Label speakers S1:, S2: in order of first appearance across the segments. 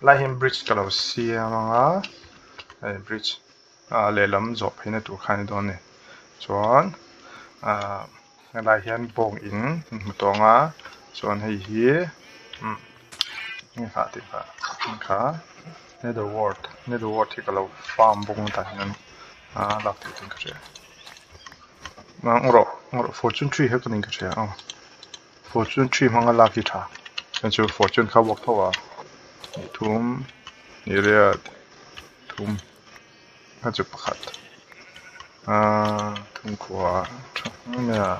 S1: Helai hian bridge ka lo siam ang a hei bridge ah lehlam zawh phei na tur kha a ni dawn a ni chuan ah helai hian bawng in an hmu tawng a chuan hei hi umm kha tih kha kha nether wart nether wart hi ka lo farm bawk a tah hian ah lak theih chuan ka hria rawh rawh fortune tree hi ka nih ka hria aw. Fortune tree hmanga lak hi tha chuan chu fortune kha work tho a ni thum ni riat thum kha chu pakhat ahh thum khua tha mai a.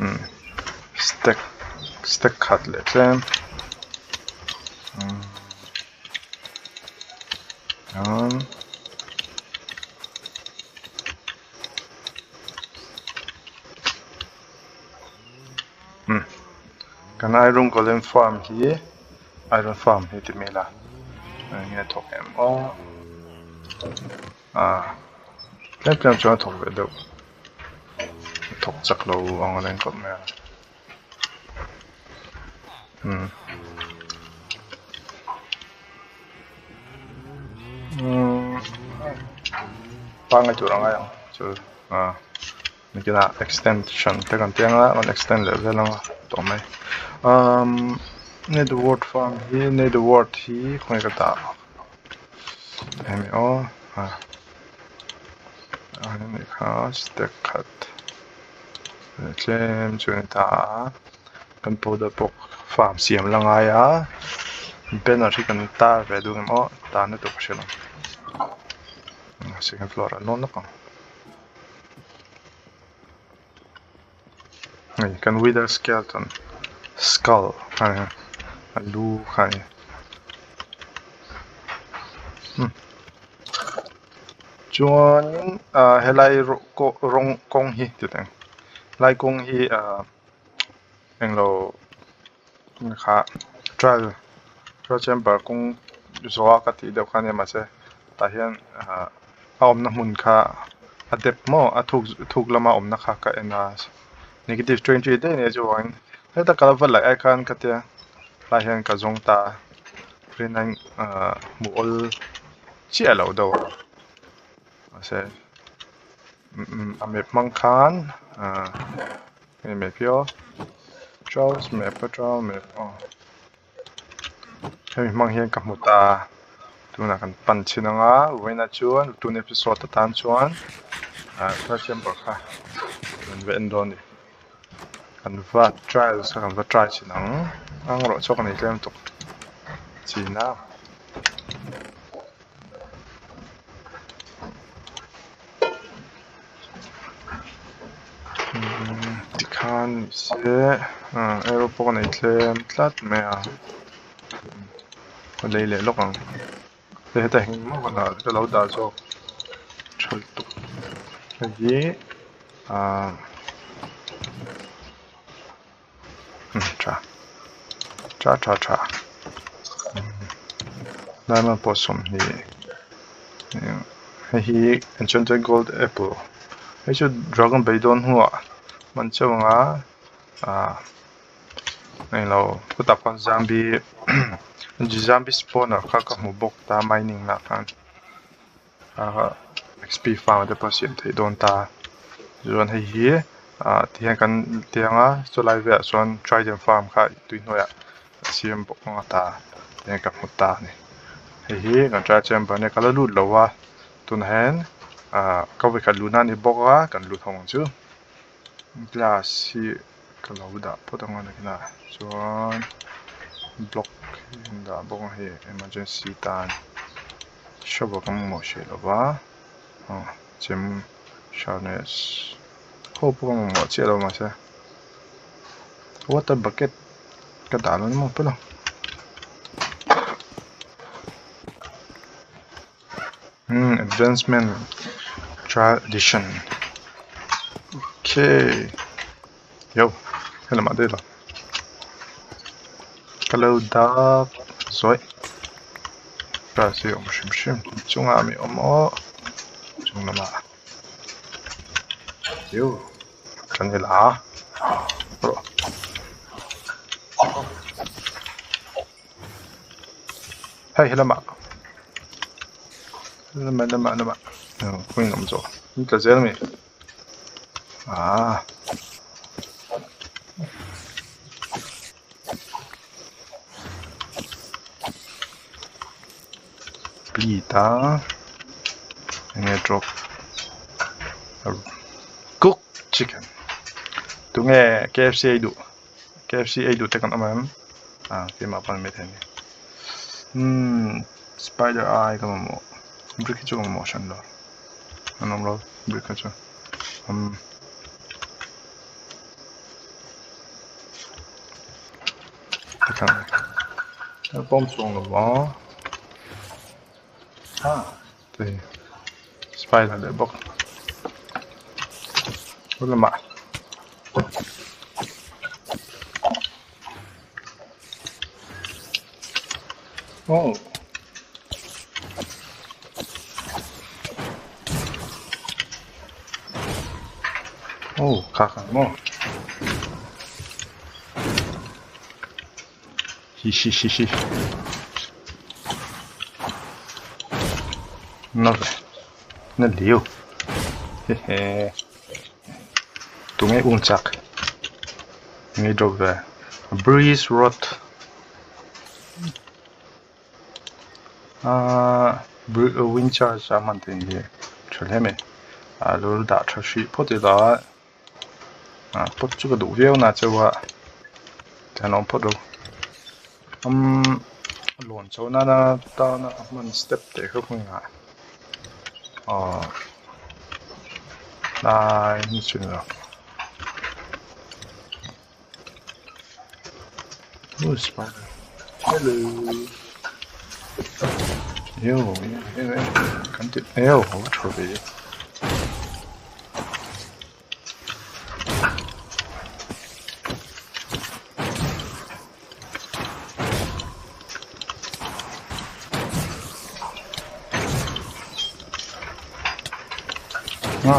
S1: Umm stack stack khat leh tlem umm chuan umm kan iron golem farm hi iron farm hi ti mai ila eng nge thawk em aw ah tlem tlem chuan a thawk ve deuh. Thawk chak lo ang a leng khawp mai a umm umm pangngai tur a ngai ang chu ah nakinah extension te kan ti anga rawn extend leh vel anga tawh mai umm nether wart farm hi nether wart hi khawnge ka dah eng nge aw ah. Ani kha step khat tlem chu a ni ta a kan powder pawh farm siam la ngai a banner hi kan tar ve duh em aw tar na tur ka hre lo second floor ah lawn lawk ang hei kan wither skeleton skull a lu kha a ni. Chuanin ah helai rawng kawng hi ti teh ang helai kawng hi ah englo kha trial trial chamber kawng zawha ka tih deuh kha ania mahse tah hian ah a awmna hmun kha a depth maw a thuk thuk lama awmna kha ka en a negative 20 daih ania chuvangin heta kal vat laih ai khan ka tia helai hian ka zawng ta a 39 ah hmuh awl chiah loh deuh a mahse a map hmang khan ah hei map hi aw Charles map a Charles map aw hemi hmang hian ka hmu ta tunah kan pan chhin ang a vawiinah chuan tun episode atan chuan ah third chamber kha kan va en dawn a ni kan va trials kha kan va try chhin ang ang rawh chhuak a ni tlem lutuk china. Tikhan ni se arrow pawh ka nei tlem tlat mai a ka lei leh lawk ang hei hetah hian engmaw ka dah ka lo dah zawk tha lutuk hei hi ahh tha tha tha tha diamond pawh 20 hei hi enchanted gold apple hei chu dragon beidawn hnuah hman chauh ang a ah englo khutah khuan zombie zombie spawner kha ka hmu bawk ta mining lah khan ah xp farm te pawh a siam theih dawn ta chuan hei hi ah ti hian kan ti ang a chulai velah chuan trident farm kha tui hnuaiah a siam bawk ang a ta ti hian ka hmu ta a ni hei hi kan try chamber ania ka la lut lo a tunah hian ah ka vawikhat luhna a ni bawk a kan lut ho ang chu glass hi ka lo dah phawt ang a nakinah chuan block hi an dah bawk a hei emergency tan. Shovel kan mamawh hreh lo va aw chem sharpness ho pawh ka mamawh chiah lo mahse water bucket ka dah lo ni maw pawh lo umm advancement trial edition okay yo helamah daih lo ka lo dak zawih grass hi a awm hrim hrim chungah mi awm aw chung lamah yo tan ila rawh. Hei helamah lamah lamah lamah khawiin awm zawh an tla zel mai ah. Bleed a enge drop cook chicken tunge K F C ei duh K F C ei duh te kan awm em ah keimah pawh ni maithei a ni umm spider eye ka mamawh brick hi chu ka mamawh hran lo an awm lo brick kha chu umm. Pawm chuang lo va spider leh bawk he lamah aw aw kha kha maw. Hi hi hi hi Na ve na liu he he tunge ung chak nge drop ve breeze rod ahh wind charge a hman theih hi tha hle mai a lo dah tha hrih phawt ila. Ah pot chu ka duh viau na cheu a tihian a awm phawt lo umm lawn chho nana tana a hman step teh kha hmun ah aw tlai ni chin lo oh spider hello yo kan ti eo a va tha ve.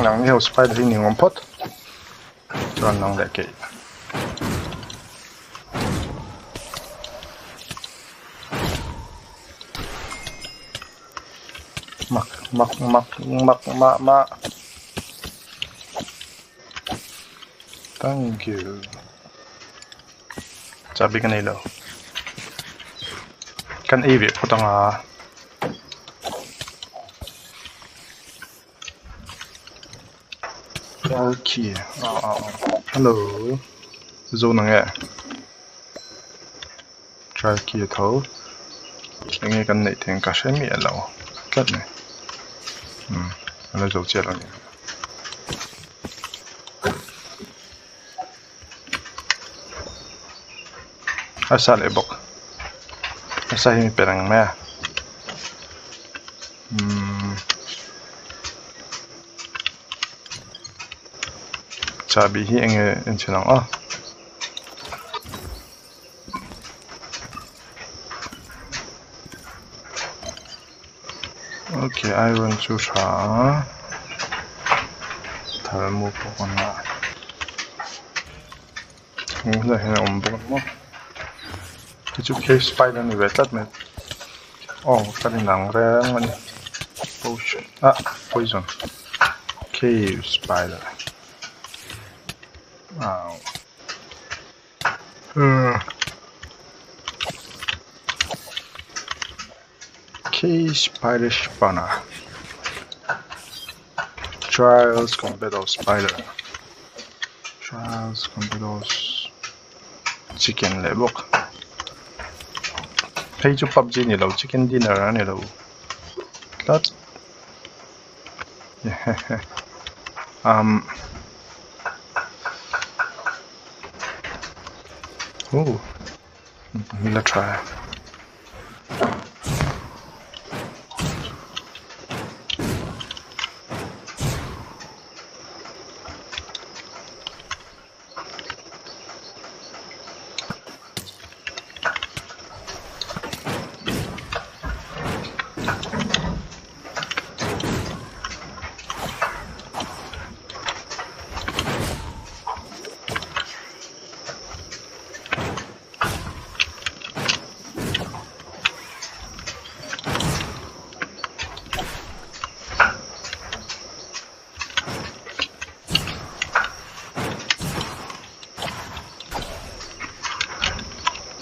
S1: Nang hi ho spider hi ni ngawm phawt chuan nang leh keih. Mak mak mak mak mah mah. Thank you. Chabi ka nei lo. Kan ei ve phawt anga. Okay. Hello. Zo nang e. Try key a tho. Enge kan neih thei ang ka hre miah lo tlat mai. Umm a la zo chiah lo a ni. A sa leh bawk. A sa hi mi pe reng mai a. Umm chahbi hi enge enchhin ang aw. Okay iron chu tha a thalmu pawh a ngah heng hian a awm bawk a maw hei chu cave spider a ni ve tlat mai aw ka rin ang reng a ni potion ah poison cave spider au. Khi spider spawner Trials Combat Spider Trials Combat Chicken leh bawk phei chu pubg ni lo chicken dinner a ni lo tlat umm. Oh, la tha e.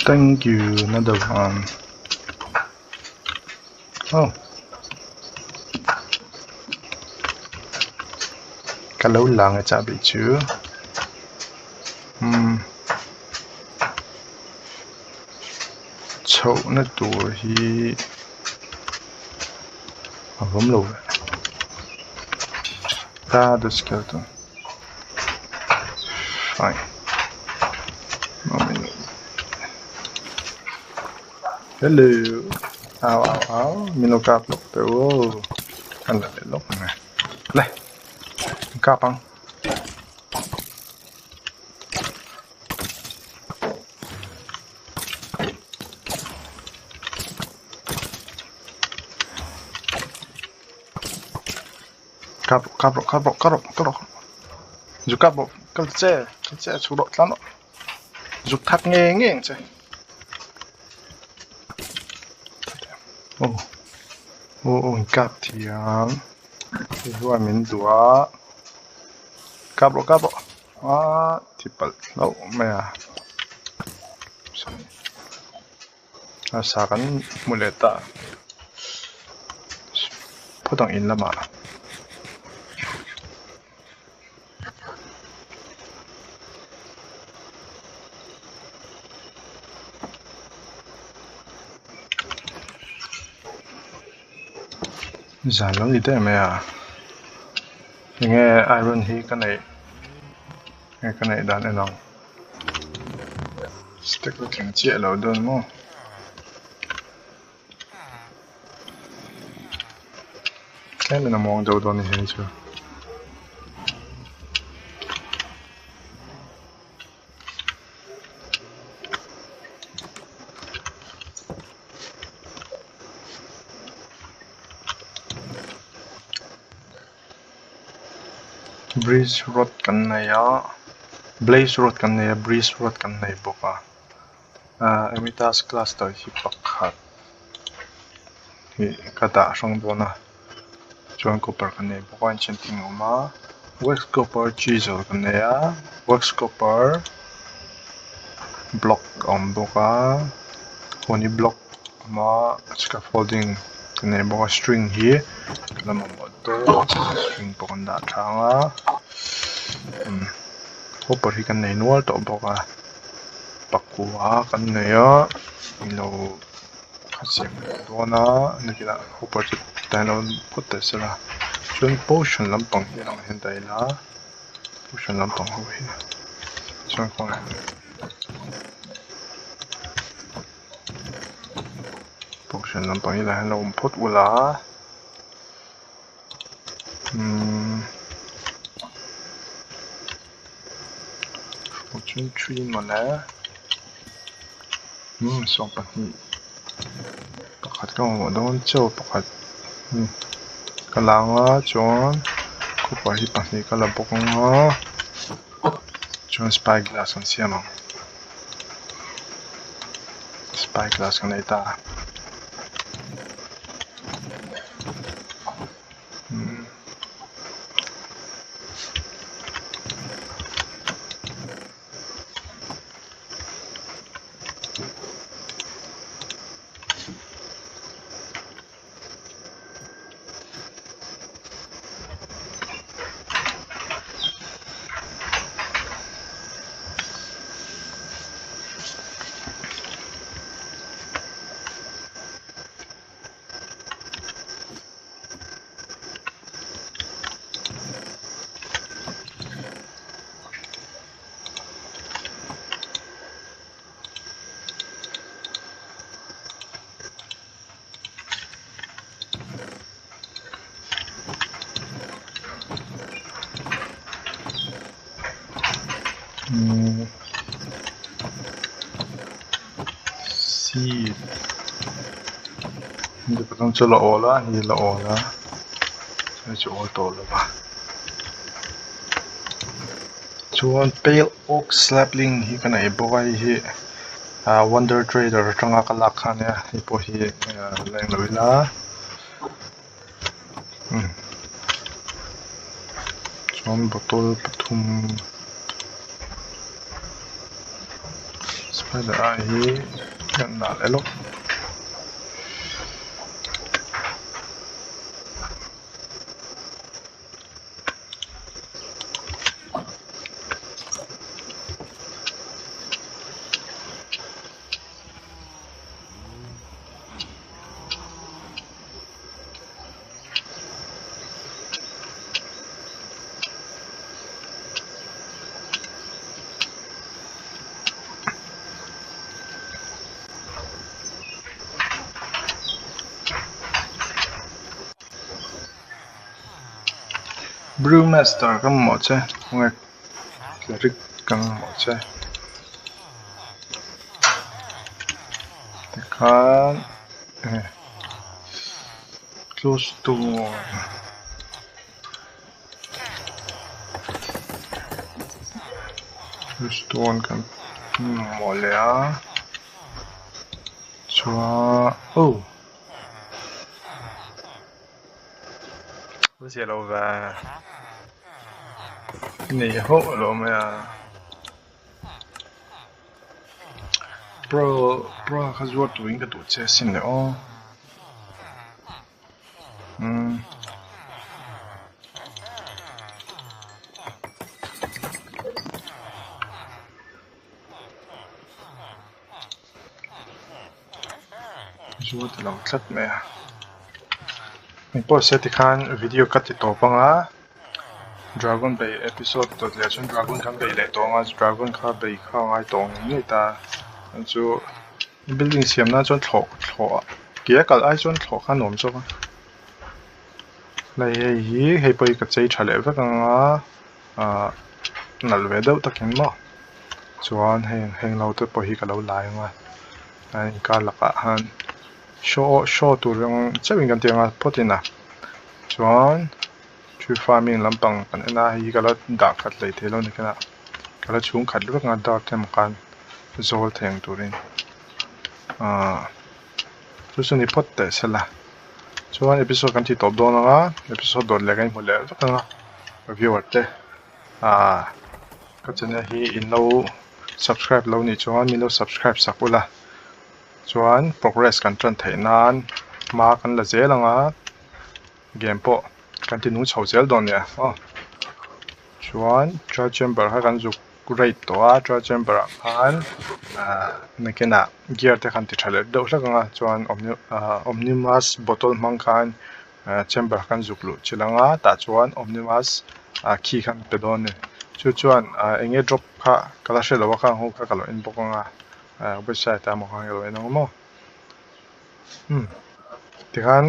S1: Thank you another one oh ka lo lang e chahbi chu umm chhohna tur hi a awm lo ve ah the skeleton fine hello au au au min lo kap lawk teh u an la leh lawk ang e le an kap ang. Kap rawh kap rawh kap rawh kap rawh kap rawh zuk kap rawh kal ta che kal che chhuk rawh tlan rawh zuk that ngei ngei ang che aw aw aw in kap thiam hei hian min duh a kap rawh kap rawh ah ti palh hlauh mai a a sa kan hmu leh ta phawt ang in lamah. Zan lo ni daih mai a enge iron hi ka neih nge ka neih dan en ang step a thleng chiah lo dawn maw. Tlemin a muang deuh dawn a ni hei chu. Bridge rod kan nei a blaze rod kan nei a bridge rod kan nei bawk a ahh emitas cluster hi pakhat ih ka dah hrang dawn a chuan copper kan nei bawk a enchanting a awm a wax copper chisel kan nei a wax copper block a awm bawk a honey block a awm a scaffolding kan nei bawk a string hi kan la mamawh dawn string pawh kan dah tha ang a umm copper hi kan nei nual tawh bawk a pakua kan nei a ilo a siam leh dawn a nakinah hopper chu tlai lo phawt ta sela chuan potion lampang hi a lang hian dah ila potion lampang ho hi chuan khawnge potion lampang hi lah hian lo awm phawt ula umm fortune tree mawle umm sawmpahnih pakhat ka mamawh dawn chauh pakhat umm ka la ang a chuan copper hi pahnih ka la bawk ang a chuan spy glass an siam ang spy glass ka nei ta a. Seed chu la awl a ni la awl a chu chu awl tawh lo va chuan pale oak sapling hi ka nei bawk a hei hi ah wonder trader atanga ka lak kha ania hei pawh hi la englo ila umm chuan bottle pathum. Spider eye hi kan dah leh lawk. Brewmaster ka mamawh che khawnge cleric ka mamawh che tikhan eh close to stone kan mamawh leh a chuan oh. Zia lo ve nei hauh lo mai a bro bro kha zuar turin ka duh che asin le aw umm. Zuat a lo tlat mai a engpawh se tikhan video ka ti tawp ang a dragon bay episode dawt leh chuan dragon kha an bei leh tawh ang a dragon kha bei kha a ngai tawh ang ngei ta chuan chu building siam nan chuan thlawh thlawh ke a kalh ai chuan thlawh kha a nuam zawk a hei hei hi hei pawh hi ka chei tha leh vek ang a ahh nalh ve deuh takin maw chuan heng heng lo te pawh hi ka lo lai ang a a inkar lakah khan show show tur ang chauhin kan ti ang a phawt in a chuan tree farming lampang kan en a hei hi ka la dah khat hlei thei lo a ni khan a ka la chhung khat vek ang a dark emaw khan zawl thei ang turin ahh chu chu ni phawt teh sela chuan episode kan ti tawp dawn ang a episode dawt leh kan inhmu leh vek ang a viewer te ahh ka channel hi in lo subscribe lo nih chuan min lo subscribe sak ula chuan progress kan tan theih nan hma kan la zel ang a game pawh kan ti nung chho zel dawn nia aw chuan trial chamber kha kan zuk rate tawh a trial chamber ah khan ahh nakinah gear te khan ti tha leh deuh hlek ang a chuan omnimass bottle hmang khan ahh chamber kan zuk luh chilh ang a tah chuan omnimass ah khi khan pe dawn a ni chu chuan ah eng nge drop kha ka la hre lo a khang ho kha ka lo en bawk ang a ah website ah emaw khan ka lo en ang maw umm tikhan.